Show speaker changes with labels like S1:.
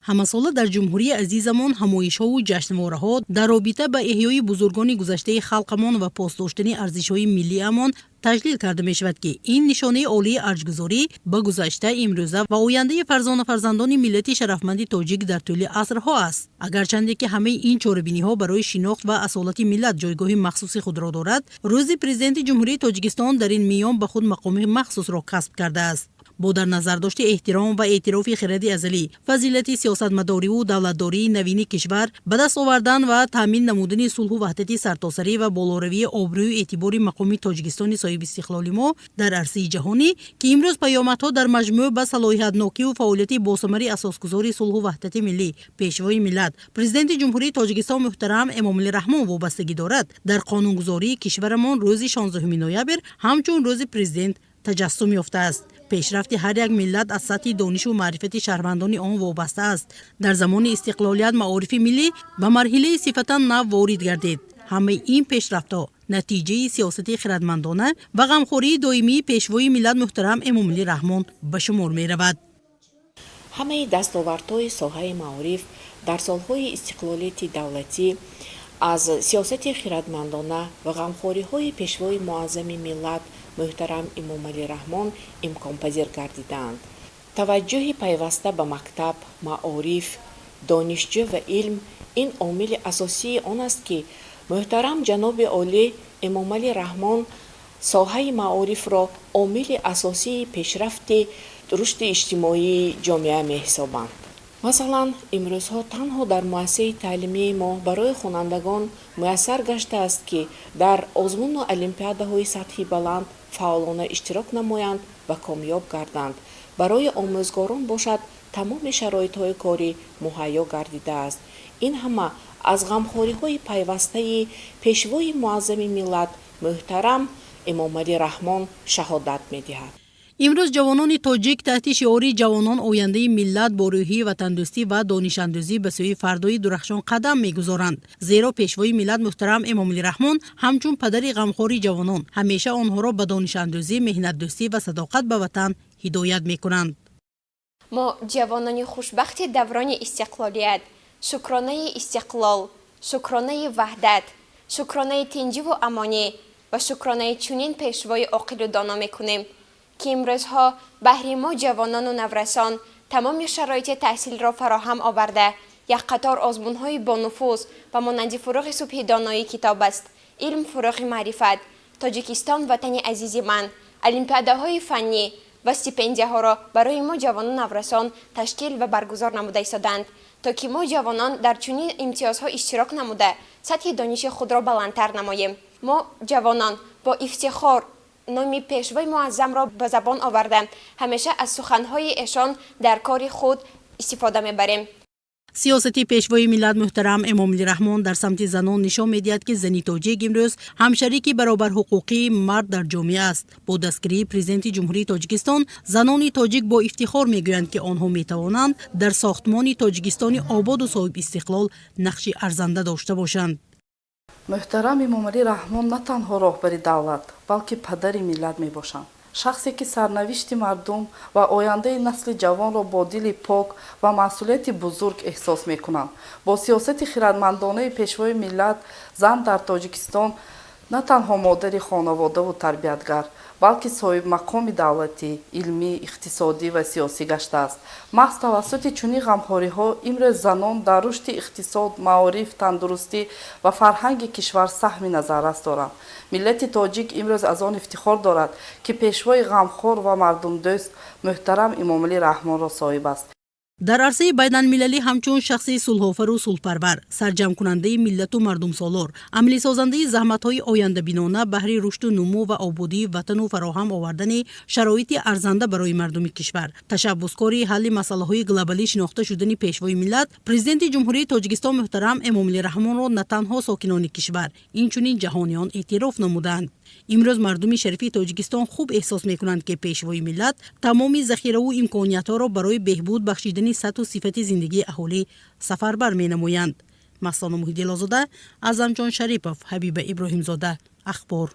S1: Ҳамасола дар ҷумҳурии азизамон ҳамоишҳову ҷашнвораҳо дар робита ба эҳёи бузургони гузаштаи халқамон ва пос доштани арзишҳои миллиамон таҷлил карда мешавад, ки ин нишонаи олии арҷгузорӣ ба гузашта, имрӯза ва ояндаи фарзону фарзандони миллати шарафманди тоҷик дар тӯли асрҳо аст. Агарчанде ки ҳамаи ин чорабиниҳо барои шинохт ва асолати миллат ҷойгоҳи махсуси худро дорад, Рӯзи Президенти Ҷумҳурии Тоҷикистон дар ин миён ба худ мақоми махсусро касб кардааст. Бо дар назардошти эҳтиром ва эътирофи хиради азалӣ, фазилати сиёсатмадориву давлатдории навини кишвар, ба даст овардан ва таъмин намудани сулҳу ваҳдати сартосарӣ ва болоравии обрӯю эътибори мақоми Тоҷикистони соҳибистиқлоли мо дар арсаи ҷаҳонӣ, ки имрӯз паёмадҳо дар маҷмӯъ ба салоҳиятнокиву фаъолияти босамари асосгузори сулҳу ваҳдати миллӣ, Пешвои миллат, Президенти Ҷумҳурии Тоҷикистон муҳтарам Эмомалӣ Раҳмон вобастагӣ дорад, дар қонунгузории кишварамон рӯзи 16 ноябр ҳамчун Рӯзи Президент таҷассум ёфтааст. Пешрафти ҳар як миллат аз сатҳи донишу маърифати шаҳрвандони он вобаста аст. Дар замони истиқлолият маорифи миллӣ ба марҳилаи сифатан нав ворид гардид. Ҳамаи ин пешрафтҳо натиҷаи сиёсати хирадмандона ва ғамхории доимии Пешвои миллат муҳтарам Эмомалӣ Раҳмон ба шумор меравад.
S2: Ҳамаи дастовардҳои соҳаи маориф дар солҳои истиқлолияти давлатӣ аз сиёсати хирадмандона ва ғамхориҳои Пешвои муаззами миллат муҳтарам Эмомалӣ Раҳмон имконпазир гардидаанд. Таваҷҷӯҳи пайваста ба мактаб, маориф, донишҷӯ ва илм ин омили асосии он аст, ки муҳтарам ҷаноби олӣ Эмомалӣ Раҳмон соҳаи маорифро омили асосии пешрафти рушди иҷтимоии ҷомеа меҳисобанд. Масалан, имрӯзҳо танҳо дар муассисаи таълимии мо барои хонандагон муяссар гаштааст, ки дар озмуну олимпиадаҳои сатҳи баланд фаъолона иштирок намоянд ва комёб гарданд. Барои омӯзгорон бошад, тамоми шароитҳои корӣ муҳайё гардидааст. Ин ҳама аз ғамхориҳои пайвастаи Пешвои муаззами миллат муҳтарам Эмомалӣ Раҳмон шаҳодат медиҳад.
S1: Имрӯз ҷавонони тоҷик таҳти шиори «Ҷавонон ояндаи миллат» бо рӯҳии ватандӯстӣ ва донишандӯзӣ ба сӯи фардои дурахшон қадам мегузоранд, зеро Пешвои миллат муҳтарам Эмомалӣ Раҳмон ҳамчун падари ғамхори ҷавонон ҳамеша онҳоро ба донишандӯзӣ, меҳнатдӯстӣ ва садоқат ба ватан ҳидоят мекунанд.
S3: Мо, ҷавонони хушбахти даврони истиқлолият, шукронаи истиқлол, шукронаи ваҳдат, шукронаи тинҷиву амонӣ ва шукронаи чунин пешвои оқилу доно мекунем, ки имрӯзҳо баҳри мо, ҷавонону наврасон, тамоми шароити таҳсилро фароҳам оварда, як қатор озмунҳои бонуфуз ба монанди «Фурӯғи субҳи доноӣ китоб аст», «Илм фурӯғи маърифат», «Тоҷикистон ватани азизи ман», олимпиадаҳои фаннӣ ва стипендияҳоро барои мо, ҷавону наврасон, ташкил ва баргузор намуда истодаанд, то ки мо, ҷавонон, дар чунин имтиёзҳо иштирок намуда, сатҳи дониши худро баландтар намоем. Мо, ҷавонон, бо ифтихор номи Пешвои муаззамро ба забон оварда, ҳамеша аз суханҳои эшон дар кори худ истифода мебарем.
S1: Сиёсати Пешвои миллат муҳтарам Эмомалӣ Раҳмон дар самти занон нишон медиҳад, ки зани тоҷик имрӯз ҳамшарики баробарҳуқуқии мард дар ҷомеа аст. Бо дастгирии Президенти Ҷумҳурии Тоҷикистон занони тоҷик бо ифтихор мегӯянд, ки онҳо метавонанд дар сохтмони Тоҷикистони ободу соҳибистиқлол нақши арзанда дошта бошанд.
S4: Муҳтарам Эмомалӣ Раҳмон на танҳо роҳбари давлат, балки падари миллат мебошанд, шахсе ки сарнавишти мардум ва ояндаи насли ҷавонро бо дили пок ва масъулияти бузург эҳсос мекунанд. Бо сиёсати хирадмандонаи Пешвои миллат зан дар Тоҷикистон на танҳо модари хонаводаву тарбиятгар, балки соҳибмақоми давлатӣ, илмӣ, иқтисодӣ ва сиёсӣ гаштааст. Маҳз тавассути чунин ғамхориҳо имрӯз занон дар рушди иқтисод, маориф, тандурустӣ ва фарҳанги кишвар саҳми назаррас доранд. Миллати тоҷик имрӯз аз он ифтихор дорад, ки пешвои ғамхор ва мардумдӯст муҳтарам Эмомалӣ Раҳмонро соҳиб аст.
S1: Дар арсаи байналмилалӣ ҳамчун шахси сулҳофару сулҳпарвар, сарҷамъкунандаи миллату мардумсолор, амалисозандаи заҳматҳои ояндабинона баҳри рушду нумӯ ва ободии ватану фароҳам овардани шароити арзанда барои мардуми кишвар, ташаббускори ҳалли масъалаҳои глобалӣ шинохта шудани Пешвои миллат, Президенти Ҷумҳурии Тоҷикистон муҳтарам Эмомалӣ Раҳмонро на танҳо сокинони кишвар, инчунин ҷаҳониён эътироф намуданд. Имрӯз мардуми шарифи Тоҷикистон хуб эҳсос мекунанд, ки Пешвои миллат тамоми захираву имкониятҳоро барои беҳбуд бахшидани сатҳу сифати зиндагии аҳолӣ сафарбар менамоянд. Маҳсона Муҳиддилозода, Аъзамҷон Шарипов, Ҳабиба Иброҳимзода, «Ахбор».